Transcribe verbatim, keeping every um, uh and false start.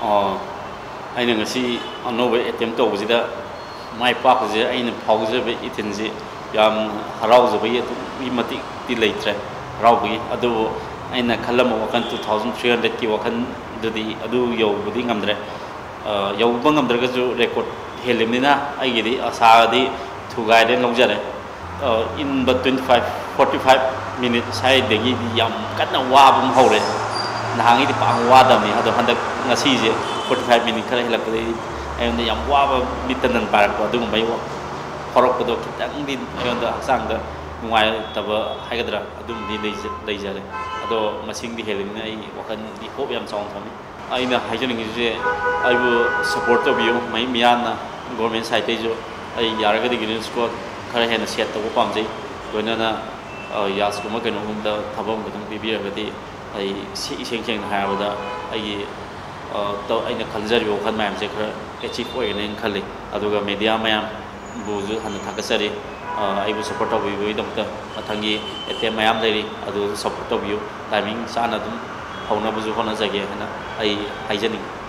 ꯑꯣ, ꯑꯩꯅ ꯉꯁꯤ ꯑꯅꯧꯕ ꯑꯦꯇꯦꯝ ꯇꯧꯕꯁꯤꯗ ꯃꯥꯏ ꯄꯥꯛꯄꯁꯦ ꯑꯩꯅ ꯐꯥꯎꯖꯕ ꯏꯊꯤꯜꯁꯤ ꯌꯥꯝ ꯍꯔꯥꯎꯖꯕꯒꯤ ꯑꯗꯨꯛꯀꯤ ꯃꯇꯤꯛꯇꯤ ꯂꯩꯇ꯭ꯔꯦ꯫ ꯍꯔꯥꯎꯕꯒꯤ ꯑꯗꯨꯕꯨ ꯑꯩꯅ ꯈꯜꯂꯝꯕ ꯋꯥꯈꯜ, two thousand three hundredꯀꯤ ꯋꯥꯈꯜꯗꯨꯗꯤ ꯑꯗꯨ ꯌꯧꯕꯗꯤ ꯉꯝꯗ꯭ꯔꯦ꯫ ꯑ, ꯌꯧꯕ ꯉꯝꯗ꯭ꯔꯒꯁꯨ ꯔꯦꯀꯣꯔꯠ ꯍꯦꯜꯂꯤꯕꯅꯤꯅ ꯑꯩꯒꯤꯗꯤ ꯑꯁꯥꯗꯤ ꯊꯨꯒꯥꯏꯔꯦꯅ ꯂꯧꯖꯔꯦ꯫ ꯑ, ꯏꯟꯕ twenty five, forty five minute ꯁ꯭ꯋꯥꯏꯗꯒꯤꯗꯤ ꯌꯥꯝ ꯀꯟꯅ ꯋꯥꯕ ꯑꯃ ꯍꯧꯔꯦ꯫ ꯅꯍꯥꯟꯉꯩꯗꯤ ꯄꯥꯛ ꯋꯥꯗꯕꯅꯤ, ꯑꯗꯣ ꯍꯟꯗꯛ ꯉꯁꯤꯁꯦ forty five minute ꯈꯔ ꯍꯦꯜꯂꯛꯄꯗꯒꯤ ꯑꯩꯉꯣꯟꯗ ꯌꯥꯝ ꯋꯥꯕ, ꯃꯤꯠ ꯇꯟꯗꯟ ꯄꯥꯏꯔꯛꯄ ꯑꯗꯨꯒꯨꯝꯕꯒꯤ ꯋꯥ-, ꯐꯥꯎꯔꯛꯄꯗꯣ ꯈꯤꯇꯪꯗꯤ ꯑꯩꯉꯣꯟꯗ ꯍꯛꯆꯥꯡꯗ ꯅꯨꯡꯉꯥꯏꯇꯕ ꯍꯥꯏꯒꯗ꯭ꯔꯥ, ꯑꯗꯨꯝꯗꯤ ꯂꯩꯖ-, ꯂꯩꯖꯔꯦ꯫ ꯑꯗꯣ ꯃꯁꯤꯡꯗꯤ ꯍꯦꯜꯂꯤꯕꯅꯤꯅ ꯑꯩ ꯋꯥꯈꯜꯗꯤ ꯍꯣꯞ ꯌꯥꯝ ꯆꯥꯎꯅ ꯊꯝꯃꯤ꯫ ꯑꯩꯅ ꯍꯥꯏꯖꯅꯤꯡꯉꯤꯁꯦ, ꯑꯩꯕꯨ ꯁꯄꯣꯔꯠ ꯇꯧꯕꯤꯌꯨ, ꯃꯍꯩ ꯃꯌꯥꯝꯅ, ꯒꯣꯔꯃꯦꯟ ꯁꯥꯏꯠꯇꯩꯁꯨ꯫ ꯑꯩ ꯌꯥꯔꯒꯗꯤ ꯒ꯭ꯔꯤꯟ ꯁ꯭ꯀꯣꯠ ꯈꯔ ꯍꯦꯟꯅ ꯁꯦꯠ ꯇꯧꯕ ꯄꯥꯝꯖꯩ꯫ ꯂꯣꯏꯅꯅ, ꯑ, ꯌꯥꯁꯀꯨꯝꯕ ꯀꯩꯅꯣꯒꯨꯝꯕꯗ ꯊꯕꯛ ꯑꯃ ꯈꯤꯇꯪ ꯄꯤꯕꯤꯔꯒꯗꯤ ꯑꯩ ꯁꯤ ꯏꯁꯦꯡ ꯁꯦꯡꯅ ꯍꯥꯏꯔꯕꯗ ꯑꯩꯒꯤ, ꯑ, ꯇꯧ-, ꯑꯩꯅ ꯈꯟꯖꯔꯤꯕ ꯋꯥꯈꯜ ꯃꯌꯥꯝꯁꯦ ꯈꯔ ꯑꯦꯆꯤꯞ ꯑꯣꯏꯒꯅꯦꯅ ꯈꯜꯂꯤ꯫ ꯑꯗꯨꯒ ꯃꯦꯗꯤꯌꯥ ꯃꯌꯥꯝꯕꯨꯁꯨ ꯍꯟꯅ ꯊꯥꯒꯠꯆꯔꯤ꯫ ꯑ, ꯑꯩꯕꯨ ꯁꯄꯣꯔꯠ ꯇꯧꯕꯤꯕꯒꯤꯗꯃꯛꯇ꯫ ꯃꯊꯪꯒꯤ ꯑꯦꯇꯦꯝ ꯃꯌꯥꯝ ꯂꯩꯔꯤ, ꯑꯗꯨ ꯁꯄꯣꯔꯠ ꯇꯧꯕꯤꯌꯨ꯫ ꯇꯥꯏꯃꯤꯡ ꯆꯥꯅ ꯑꯗꯨꯝ ꯍꯧꯅꯕꯁꯨ ꯍꯣꯠꯅꯖꯒꯦ ꯍꯥꯏꯅ ꯑꯩ ꯍꯥꯏꯖꯅꯤꯡꯉꯤ꯫